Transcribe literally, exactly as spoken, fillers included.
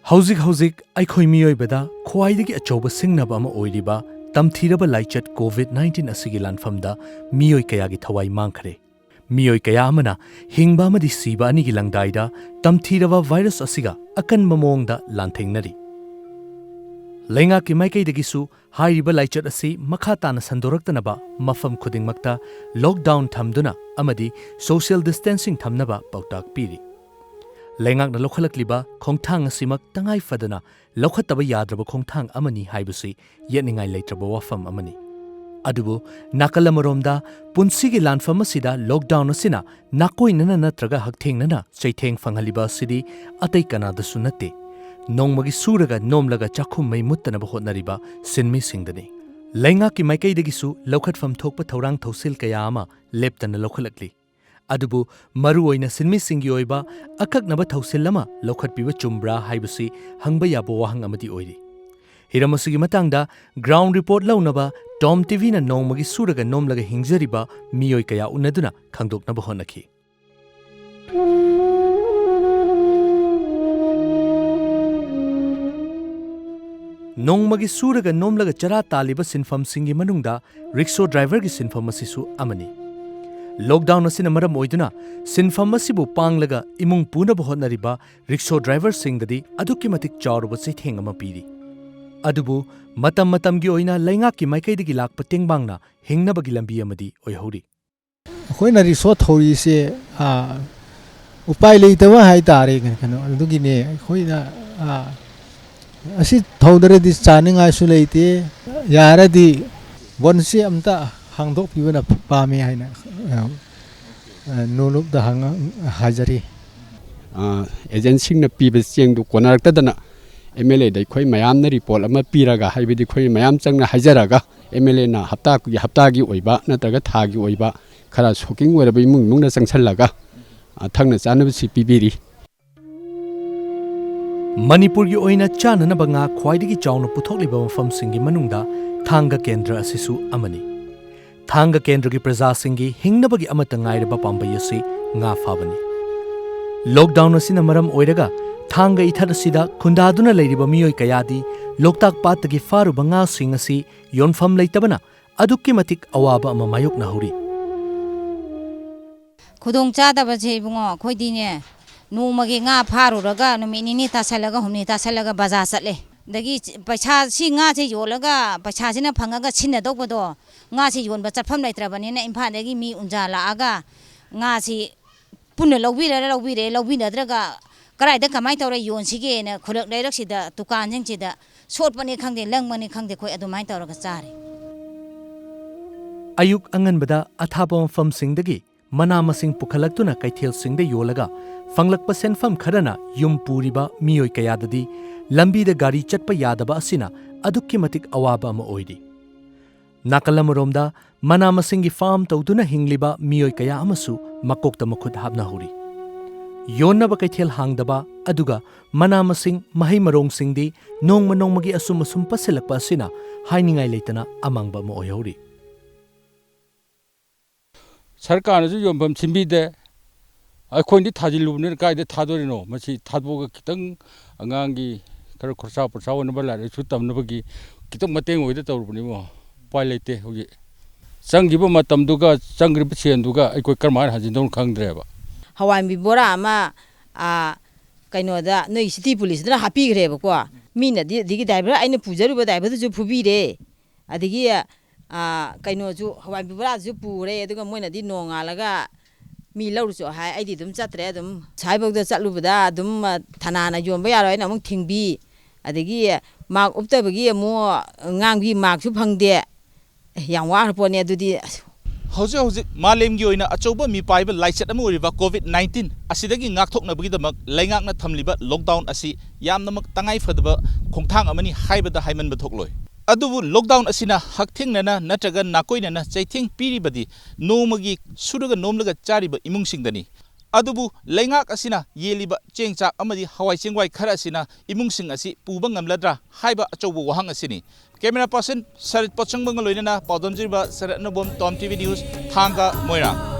ꯍꯧꯖꯤꯛ ꯍꯧꯖꯤꯛ ꯑꯩꯈꯣꯏ ꯃꯤꯑꯣꯏꯕꯗ ꯈ꯭ꯋꯥꯏꯗꯒꯤ ꯑꯆꯧꯕ ꯁꯤꯡꯅꯕ ꯑꯃ ꯑꯣꯏꯔꯤꯕ ꯇꯝꯊꯤꯔꯕ ꯂꯥꯏꯆꯠ ꯀꯣꯚꯤꯗ ꯅꯥꯏꯟꯇꯤꯟ ꯑꯁꯤꯒꯤ ꯂꯥꯟꯐꯝꯗ ꯃꯤꯑꯣꯏ ꯀꯌꯥꯒꯤ ꯊꯋꯥꯏ ꯃꯥꯡꯈ꯭ꯔꯦ꯫ ꯃꯤꯑꯣꯏ ꯀꯌꯥ ꯑꯃꯅ ꯍꯤꯡꯕ ꯑꯃꯗꯤ ꯁꯤꯕ ꯑꯅꯤꯒꯤ ꯂꯪꯗꯥꯏꯗ ꯇꯝꯊꯤꯔꯕ ꯚꯥꯏꯔꯁ ꯑꯁꯤꯒ ꯑꯀꯟꯕ ꯃꯑꯣꯡꯗ ꯂꯥꯟꯊꯦꯡꯅꯔꯤ꯫ ꯂꯩꯉꯥꯛꯀꯤ ꯃꯥꯏꯀꯩꯗꯒꯤꯁꯨ ꯍꯥꯏꯔꯤꯕ ꯂꯥꯏꯆꯠ ꯑꯁꯤ ꯃꯈꯥ ꯇꯥꯅ ꯁꯟꯗꯣꯔꯛꯇꯅꯕ ꯃꯐꯝ ꯈꯨꯗꯤꯡꯃꯛꯇ ꯂꯣꯛꯗꯥꯎꯟ ꯊꯝꯗꯨꯅ ꯑꯃꯗꯤ ꯁꯣꯁꯤꯌꯦꯜ ꯗꯤꯁꯇꯦꯟꯁꯤꯡ ꯊꯝꯅꯕ ꯄꯥꯎꯇꯥꯛ ꯄꯤꯔꯤ꯫ ꯂꯩꯉꯥꯛꯅ ꯂꯧꯈꯠꯂꯛꯂꯤꯕ ꯈꯣꯡꯊꯥꯡ ꯑꯁꯤꯃꯛ ꯇꯉꯥꯏ ꯐꯗꯅ ꯂꯧꯈꯠꯇꯕ ꯌꯥꯗ꯭ꯔꯕ ꯈꯣꯡꯊꯥꯡ ꯑꯃꯅꯤ ꯍꯥꯏꯕꯁꯤ ꯌꯦꯠꯅꯤꯡꯉꯥꯏ ꯂꯩꯇ꯭ꯔꯕ ꯋꯥꯐꯝ ꯑꯃꯅꯤ꯫ ꯑꯗꯨꯕꯨ ꯅꯥꯀꯜ ꯑꯃꯔꯣꯝꯗ ꯄꯨꯟꯁꯤꯒꯤ ꯂꯥꯟꯐꯝ ꯑꯁꯤꯗ ꯂꯣꯛꯗꯥꯎꯟ ꯑꯁꯤꯅ ꯅꯥꯀꯣꯏꯅꯅ ꯅꯠꯇ꯭ꯔꯒ ꯍꯛꯊꯦꯡꯅꯅ ꯆꯩꯊꯦꯡ ꯐꯪꯍꯜꯂꯤꯕ ꯑꯁꯤꯗꯤ ꯑꯇꯩ ꯀꯅꯥꯗꯁꯨ ꯅꯠꯇꯦ, ꯅꯣꯡꯃꯒꯤ ꯁꯨꯔꯒ ꯅꯣꯝꯂꯒ ꯆꯥꯛꯈꯨꯝ ꯃꯩ ꯃꯨꯠꯇꯅꯕ ꯍꯣꯠꯅꯔꯤꯕ ꯁꯤꯟꯃꯤꯁꯤꯡꯗꯅꯤ꯫ ꯂꯩꯉꯥꯛꯀꯤ ꯃꯥꯏꯀꯩꯗꯒꯤꯁꯨ ꯂꯧꯈꯠꯐꯝ ꯊꯣꯛꯄ ꯊꯧꯔꯥꯡ ꯊꯧꯁꯤꯜ ꯀꯌꯥ ꯑꯃ ꯂꯦꯞꯇꯅ ꯂꯧꯈꯠꯂꯛꯂꯤ꯫ ꯑꯗꯨꯕꯨ ꯃꯔꯨꯑꯣꯏꯅ ꯁꯤꯟꯃꯤꯁꯤꯡꯒꯤ ꯑꯣꯏꯕ ꯑꯀꯛꯅꯕ ꯊꯧꯁꯤꯜ ꯑꯃ ꯂꯧꯈꯠꯄꯤꯕ ꯆꯨꯝꯕ꯭ꯔꯥ ꯍꯥꯏꯕꯁꯤ ꯍꯪꯕ ꯌꯥꯕ ꯋꯥꯍꯪ ꯑꯃꯗꯤ ꯑꯣꯏꯔꯤ꯫ ꯍꯤꯔꯝ ꯑꯁꯤꯒꯤ ꯃꯇꯥꯡꯗ ꯒ꯭ꯔꯥꯎꯟ ꯔꯤꯄꯣꯔꯠ ꯂꯧꯅꯕ ꯇꯣꯝ ꯇꯤꯚꯤꯅ ꯅꯣꯡꯃꯒꯤ ꯁꯨꯔꯒ ꯅꯣꯝꯂꯒ ꯍꯤꯡꯖꯔꯤꯕ ꯃꯤꯑꯣꯏ ꯀꯌꯥ ꯎꯅꯗꯨꯅ ꯈꯪꯗꯣꯛꯅꯕ ꯍꯣꯠꯅꯈꯤ꯫ ꯅꯣꯡꯃꯒꯤ ꯁꯨꯔꯒ ꯅꯣꯝꯂꯒ ꯆꯔꯥ ꯇꯥꯜꯂꯤꯕ ꯁꯤꯟꯐꯝꯁꯤꯡꯒꯤ ꯃꯅꯨꯡꯗ ꯔꯤꯛꯁꯣ ꯗ꯭ꯔꯥꯏꯚꯔꯒꯤ ꯁꯤꯟꯐꯝ ꯑꯁꯤꯁꯨ ꯑꯃꯅꯤ꯫ ꯂꯣꯛꯗꯥꯎꯟ ꯑꯁꯤꯅ ꯃꯔꯝ ꯑꯣꯏꯗꯨꯅ ꯁꯤꯟꯐꯝ ꯑꯁꯤꯕꯨ ꯄꯥꯡꯂꯒ ꯏꯃꯨꯡ ꯄꯨꯅꯕ ꯍꯣꯠꯅꯔꯤꯕ ꯔꯤꯛꯁꯣ ꯗ꯭ꯔꯥꯏꯚꯔꯁꯤꯡꯗꯗꯤ ꯑꯗꯨꯛꯀꯤ ꯃꯇꯤꯛ ꯆꯥꯎꯔꯕ ꯆꯩꯊꯦꯡ ꯑꯃ ꯄꯤꯔꯤ꯫ ꯑꯗꯨꯕꯨ ꯃꯇꯝ ꯃꯇꯝꯒꯤ ꯑꯣꯏꯅ ꯂꯩꯉꯥꯛꯀꯤ ꯃꯥꯏꯀꯩꯗꯒꯤ ꯂꯥꯛꯄ ꯇꯦꯡꯕꯥꯡꯅ ꯍꯤꯡꯅꯕꯒꯤ ꯂꯝꯕꯤ ꯑꯃꯗꯤ ꯑꯣꯏꯍꯧꯔꯤ꯫ ꯑꯩꯈꯣꯏꯅ ꯔꯤꯛꯁꯣ ꯊꯧꯔꯤꯁꯦ, ꯑꯥ, ꯎꯄꯥꯏ ꯂꯩꯇꯕ ꯍꯥꯏꯇꯥꯔꯦ꯫ ꯀꯩꯅꯣ, ꯑꯗꯨꯒꯤꯅꯦ ꯑꯩꯈꯣꯏꯅ, ꯑꯥ, ꯑꯁꯤ ꯊꯧꯗ꯭ꯔꯗꯤ ꯆꯥꯅꯤꯡꯉꯥꯏꯁꯨ ꯂꯩꯇꯦ꯫ ꯌꯥꯔꯗꯤ ꯕꯟꯁꯤ ꯑꯝꯇ ꯍꯥꯡꯗꯣꯛꯄꯤꯕꯅ ꯄꯥꯝꯃꯤ ꯍꯥꯏꯅ, ꯑꯥ, ꯑꯥ, ꯅꯣꯂꯨꯞꯇ ꯍꯪꯉ-, ꯍꯥꯏꯖꯔꯤ꯫ ꯑꯥ, ꯑꯦꯖꯦꯟꯁꯤꯡꯅ ꯄꯤꯕ ꯆꯦꯡꯗꯨ ꯀꯣꯟꯅꯔꯛꯇꯗꯅ ꯑꯦꯝ ꯑꯦꯜ ꯑꯦꯗ ꯑꯩꯈꯣꯏ ꯃꯌꯥꯝꯅ ꯔꯤꯄꯣꯔꯠ ꯑꯃ ꯄꯤꯔꯒ, ꯍꯥꯏꯕꯗꯤ ꯑꯩꯈꯣꯏ ꯃꯌꯥꯝ ꯆꯪꯅ ꯍꯥꯏꯖꯔꯒ, ꯑꯦꯝ ꯑꯦꯜ ꯑꯦꯅ ꯍꯞꯇꯥꯒꯤ, ꯍꯞꯇꯥꯒꯤ ꯑꯣꯏꯕ ꯅꯠꯇ꯭ꯔꯒ ꯊꯥꯒꯤ ꯑꯣꯏꯕ ꯈꯔ ꯁꯣꯛꯀꯤꯡ ꯑꯣꯏꯔꯕ ꯏꯃꯨꯡ ꯃꯅꯨꯡꯅ ꯆꯪꯁꯜꯂꯒ, ꯑ, ꯊꯛꯅ ꯆꯥꯅꯕꯁꯤ ꯄꯤꯕꯤꯔꯤ꯫ ꯃꯅꯤꯄꯨꯔꯒꯤ ꯑꯣꯏꯅ ꯆꯥꯅꯅꯕ ꯉꯥ ꯈ꯭ꯋꯥꯏꯗꯒꯤ ꯆꯥꯎꯅ ꯄꯨꯊꯣꯛꯂꯤꯕ ꯃꯐꯝꯁꯤꯡꯒꯤ ꯃꯅꯨꯡꯗ ꯊꯥꯡꯒ ꯀꯦꯟꯗ꯭ꯔ ꯑꯁꯤꯁꯨ ꯑꯃꯅꯤ꯫ ꯊꯥꯡꯒ ꯀꯦꯟꯗ꯭ꯔꯒꯤ ꯄ꯭ꯔꯖꯥꯁꯤꯡꯒꯤ ꯍꯤꯡꯅꯕꯒꯤ ꯑꯃꯠꯇ ꯉꯥꯏꯔꯕ ꯄꯥꯝꯕꯩ ꯑꯁꯤ ꯉꯥ ꯐꯥꯕꯅꯤ꯫ ꯂꯣꯛꯗꯥꯎꯟ ꯑꯁꯤꯅ ꯃꯔꯝ ꯑꯣꯏꯔꯒ ꯊꯥꯡꯒ ꯏꯊꯠ ꯑꯁꯤꯗ ꯈꯨꯟꯗꯥꯗꯨꯅ ꯂꯩꯔꯤꯕ ꯃꯤꯑꯣꯏ ꯀꯌꯥꯗꯤ ꯂꯣꯛꯇꯥꯛ ꯄꯥꯠꯇꯒꯤ ꯐꯥꯔꯨꯕ ꯉꯥꯁꯤꯡ ꯑꯁꯤ ꯌꯣꯟꯐꯝ ꯂꯩꯇꯕꯅ ꯑꯗꯨꯛꯀꯤ ꯃꯇꯤꯛ ꯑꯋꯥꯕ ꯑꯃ ꯃꯥꯌꯣꯛꯅꯍꯧꯔꯤ꯫ ꯈꯨꯗꯣꯡ ꯆꯥꯗꯕꯁꯦ ꯏꯕꯨꯡꯉꯣ, ꯑꯩꯈꯣꯏꯗꯤꯅꯦ, ꯅꯣꯡꯃꯒꯤ ꯉꯥ ꯐꯥꯔꯨꯔꯒ ꯅꯨꯃꯤꯠ ꯅꯤꯅꯤ ꯇꯥꯁꯜꯂꯒ, ꯍꯨꯝꯅꯤ ꯇꯥꯁꯜꯂꯒ ꯕꯖꯥꯔ ꯆꯠꯂꯦ꯫ ꯑꯗꯒꯤ ꯄꯩꯁꯥ, ꯁꯤ ꯉꯥꯁꯦ ꯌꯣꯜꯂꯒ ꯄꯩꯁꯥꯁꯤꯅ ꯐꯪꯉꯒ ꯁꯤꯟꯅꯗꯧꯕꯗꯣ, ꯉꯥꯁꯦ ꯌꯣꯟꯕ ꯆꯠꯐꯝ ꯂꯩꯇ꯭ꯔꯕꯅꯤꯅ ꯏꯝꯐꯥꯜꯗꯒꯤ ꯃꯤ ꯎꯟꯖꯥ ꯂꯥꯛꯑꯒ ꯉꯥꯁꯤ ꯄꯨꯟꯅ ꯂꯧꯕꯤꯔꯦꯔꯥ ꯂꯧꯕꯤꯔꯦ, ꯂꯧꯕꯤꯅꯗ꯭ꯔꯒ ꯀꯗꯥꯏꯗ ꯀꯃꯥꯏꯅ ꯇꯧꯔ ꯌꯣꯟꯁꯤꯒꯦꯅ ꯈꯨꯜꯂꯛ ꯂꯩꯔꯛꯁꯤꯗ ꯗꯨꯀꯥꯟꯁꯤꯡꯁꯤꯗ ꯁꯣꯠꯄꯅꯤ ꯈꯪꯗꯦ, ꯂꯪꯕꯅꯤ ꯈꯪꯗꯦ, ꯑꯩꯈꯣꯏ ꯑꯗꯨꯃꯥꯏꯅ ꯇꯧꯔꯒ ꯆꯥꯔꯦ꯫ ꯑꯌꯨꯛ ꯑꯉꯟꯕꯗ ꯑꯊꯥꯞꯄ ꯃꯐꯝꯁꯤꯡꯗꯒꯤ ꯃꯅꯥ ꯃꯁꯤꯡ ꯄꯨꯈꯠꯂꯛꯇꯨꯅ ꯀꯩꯊꯦꯜꯁꯤꯡꯗ ꯌꯣꯜꯂꯒ ꯐꯪꯂꯛꯄ ꯁꯦꯟꯐꯝ ꯈꯔꯅ ꯌꯨꯝ ꯄꯨꯔꯤꯕ ꯃꯤꯑꯣꯏ ꯀꯌꯥꯗꯗꯤ ꯂꯝꯕꯤꯗ ꯒꯥꯔꯤ ꯆꯠꯄ ꯌꯥꯗꯕ ꯑꯁꯤꯅ ꯑꯗꯨꯛꯀꯤ ꯃꯇꯤꯛ ꯑꯋꯥꯕ ꯑꯃ ꯑꯣꯏꯔꯤ꯫ ꯅꯥꯀꯜ ꯑꯃꯔꯣꯝꯗ ꯃꯅꯥ ꯃꯁꯤꯡꯒꯤ ꯐꯥꯔꯝ ꯇꯧꯗꯨꯅ ꯍꯤꯡꯂꯤꯕ ꯃꯤꯑꯣꯏ ꯀꯌꯥ ꯑꯃꯁꯨ ꯃꯀꯣꯛꯇ ꯃꯈꯨꯠ ꯍꯥꯞꯅꯍꯧꯔꯤ꯫ ꯌꯣꯟꯅꯕ ꯀꯩꯊꯦꯜ ꯍꯥꯡꯗꯕ, ꯑꯗꯨꯒ ꯃꯅꯥ ꯃꯁꯤꯡ, ꯃꯍꯩ ꯃꯔꯣꯡꯁꯤꯡꯗꯤ ꯅꯣꯡꯃ ꯅꯣꯡꯃꯒꯤ ꯑꯁꯨꯝ ꯑꯁꯨꯝ ꯄꯠꯁꯤꯜꯂꯛꯄ ꯑꯁꯤꯅ ꯍꯥꯏꯅꯤꯡꯉꯥꯏ ꯂꯩꯇꯅ ꯑꯃꯥꯡꯕ ꯑꯃ ꯑꯣꯏꯍꯧꯔꯤ꯫ ꯁꯔꯀꯥꯔꯅꯁꯨ ꯌꯣꯟꯐꯝ ꯁꯤꯟꯕꯤꯗꯦ꯫ ꯑꯩꯈꯣꯏꯅꯗꯤ ꯊꯥꯖꯤꯜꯂꯨꯕꯅꯤꯅ ꯀꯥꯏꯗ ꯊꯥꯗꯣꯔꯤꯅꯣ? ꯃꯁꯤ ꯊꯥꯗꯣꯛꯑꯒ ꯈꯤꯇꯪ ꯑꯉꯥꯡꯒꯤ ꯈꯔ ꯈꯣꯔꯁꯥ ꯄꯣꯔꯁꯥ ꯑꯣꯏꯅꯕ, ꯂꯥꯏꯔꯤꯛ ꯂꯥꯏꯁꯨ ꯇꯝꯅꯕꯒꯤ ꯈꯤꯇꯪ ꯃꯇꯦꯡ ꯑꯣꯏꯗ ꯇꯧꯔꯨꯕꯅꯤꯕꯣ꯫ ꯎꯄꯥꯏ ꯂꯩꯇꯦ ꯍꯧꯖꯤꯛ꯫ ꯆꯪꯈꯤꯕ ꯃꯇꯝꯗꯨꯒ ꯆꯪꯈ꯭ꯔꯤꯕ ꯁꯦꯟꯗꯨꯒ ꯑꯩꯈꯣꯏ ꯀꯔꯝꯍꯥꯏꯅ ꯍꯟꯖꯤꯟꯗꯧꯅꯣ ꯈꯪꯗ꯭ꯔꯦꯕ꯫ ꯍꯋꯥꯏꯃꯨꯕꯤ ꯕꯣꯔꯥ ꯑꯃ, ꯑꯥ, ꯀꯩꯅꯣꯗ, ꯅꯣꯏ ꯁꯤꯇꯤ ꯄꯨꯂꯤꯁꯇꯨꯅ ꯍꯥꯞꯄꯤꯈ꯭ꯔꯦꯕꯀꯣ꯫ ꯃꯤꯅꯗꯤ ꯑꯗꯒꯤ ꯗ꯭ꯔꯥꯏꯚꯔ, ꯑꯩꯅ ꯄꯨꯖꯔꯨꯕ ꯗ꯭ꯔꯥꯏꯚꯔꯗꯨꯁꯨ ꯐꯨꯕꯤꯔꯦ꯫ ꯑꯗꯒꯤ, ꯑꯥ, ꯀꯩꯅꯣꯁꯨ, ꯍꯋꯥꯏ ꯃꯨꯕꯤ ꯕꯣꯔꯥꯁꯨ ꯄꯨꯔꯦ, ꯑꯗꯨꯒ ꯃꯣꯏꯅꯗꯤ ꯅꯣꯡꯉꯥꯜꯂꯒ ꯃꯤ ꯂꯧꯔꯨꯆꯣ ꯍꯥꯏ, ꯑꯩꯗꯤ ꯑꯗꯨꯝ ꯆꯠꯇ꯭ꯔꯦ꯫ ꯑꯗꯨꯝ ꯁ꯭ꯋꯥꯏꯐꯥꯎꯗ ꯆꯠꯂꯨꯕꯗ ꯑꯗꯨꯝ, ꯑ, ꯊꯅꯥꯅ ꯌꯣꯟꯕ ꯌꯥꯔꯣꯏ ꯍꯥꯏꯅ ꯑꯃꯨꯛ ꯊꯤꯡꯕꯤ, ꯑꯗꯒꯤ ꯃꯥꯛ ꯎꯞꯇꯕꯒꯤ ꯑꯃꯨꯛ ꯉꯥꯡꯕꯤ, ꯃꯥꯛꯁꯨ ꯐꯪꯗꯦ꯫ ꯑꯦ, ꯌꯥꯝ ꯋꯥꯈ꯭ꯔ ꯄꯣꯠꯅꯤ ꯑꯗꯨꯗꯤ꯫ ꯍꯧꯖꯤꯛ ꯍꯧꯖꯤꯛ ꯃꯥꯂꯦꯝꯒꯤ ꯑꯣꯏꯅ ꯑꯆꯧꯕ ꯃꯤꯄꯥꯏꯕ ꯂꯥꯏꯆꯠ ꯑꯃ ꯑꯣꯏꯔꯤꯕ ꯀꯣꯚꯤꯗ ꯅꯥꯏꯟꯇꯤꯟ ꯑꯁꯤꯗꯒꯤ ꯉꯥꯛꯊꯣꯛꯅꯕꯒꯤꯗꯃꯛ ꯂꯩꯉꯥꯛꯅ ꯊꯝꯂꯤꯕ ꯂꯣꯛꯗꯥꯎꯟ ꯑꯁꯤ ꯌꯥꯝꯅꯃꯛ ꯇꯉꯥꯏ ꯐꯗꯕ ꯈꯣꯡꯊꯥꯡ ꯑꯃꯅꯤ ꯍꯥꯏꯕꯗ ꯍꯥꯏꯃꯟꯕ ꯊꯣꯛꯂꯣꯏ꯫ ꯑꯗꯨꯕꯨ lockdown ꯑꯁꯤꯅ ꯍꯛꯊꯦꯡꯅꯅ ꯅꯠꯇ꯭ꯔꯒ ꯅꯥꯀꯣꯏꯅꯅ ꯆꯩꯊꯦꯡ ꯄꯤꯔꯤꯕꯗꯤ ꯅꯣꯡꯃꯒꯤ ꯁꯨꯔꯒ ꯅꯣꯝꯂꯒ ꯆꯥꯔꯤꯕ ꯏꯃꯨꯡꯁꯤꯡꯗꯅꯤ꯫ ꯑꯗꯨꯕꯨ ꯂꯩꯉꯥꯛ ꯑꯁꯤꯅ ꯌꯦꯜꯂꯤꯕ ꯆꯦꯡ ꯆꯥꯛ ꯑꯃꯗꯤ ꯍꯋꯥꯏ ꯆꯦꯡꯋꯥꯏ ꯈꯔ ꯑꯁꯤꯅ ꯏꯃꯨꯡꯁꯤꯡ ꯑꯁꯤ ꯄꯨꯕ ꯉꯝꯂꯗ꯭ꯔꯥ ꯍꯥꯏꯕ ꯑꯆꯧꯕ ꯋꯥꯍꯪ ꯑꯁꯤꯅꯤ꯫ Camera person ꯁꯔꯠ ꯄꯣꯠꯁꯪꯕꯝꯒ ꯂꯣꯏꯅꯅ ꯄꯥꯎꯗꯝꯖꯤꯡꯕ ꯁꯔꯠ ꯑꯅꯣꯕꯝ, Tom TV News, ꯊꯥꯡꯒ, ꯃꯣꯏꯔꯥꯡ꯫